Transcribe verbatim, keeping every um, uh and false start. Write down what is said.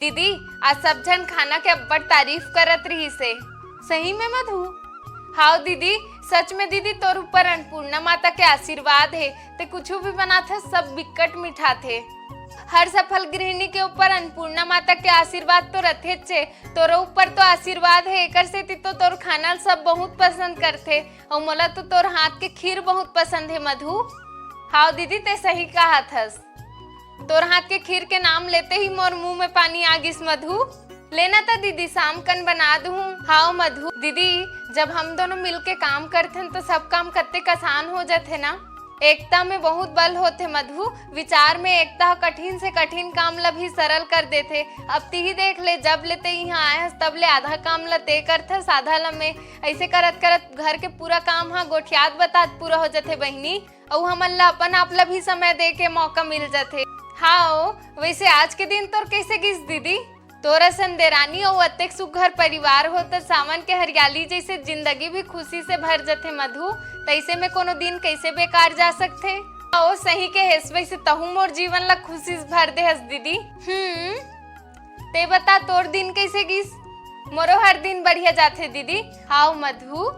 दीदी, आज सब झन खाना के अब्बड़ तारीफ करत रहिस हे। सही में मधु? हाव दीदी, सच में दीदी, तोर ऊपर अन्नपूर्णा माता के आशीर्वाद हे। ते कुछु भी बनाथस, सब बिकट मिठाथे। हर सफल गृहिणी के ऊपर अन्नपूर्णा माता के आशीर्वाद तो रथेच हे, तोरो ऊपर तो आशीर्वाद हे, एकर सेती तो तोर खाना ल सब बहुत पसंद करथे। अउ मोला तो तोर हाथ के खीर बहुत पसंद हे मधु। हाव दीदी, ते सही कहत हस। तोर हाथ के खीर के नाम लेते ही मोर मुंह में पानी आ गिस मधु। लेना त दीदी, शाम कन बना दूहूं। हाव मधु। दीदी, जब हम दोनों मिलके काम करथन तो सब काम कत्तेक आसान हो जाथे ना। एकता में बहुत बल होथे मधु। विचार में एकता ह कठिन से कठिन काम ल भी सरल कर देथे। अब तिही देख ले, जब ले ते इहां आए हस तब ले आधा काम ल ते करथस, आधा ल मैं। ऐसे करत करत घर के पूरा काम ह गोठियात बतात पूरा हो जाथे बहिनी। अउ हमन ला अपन आप ला भी समय दे के मौका मिल जाथे। हाव, वैसे आज के दिन तोर कैसे गिस दीदी? तोर असन देरानी अउ अतेक सुघर परिवार हो त सावन के हरियाली जैसे जिंदगी भी खुशी से भर जथे मधु। तैसे में कोनो दिन कैसे बेकार जा सकथे? ओ सही के हेस, वैसे तहू मोर जीवन ला खुशी से भर दे हस दीदी। हम्म, ते बता, तोर दिन कैसे गिस? मोरो हर दिन बढ़िया जाथे दीदी। हाव मधु,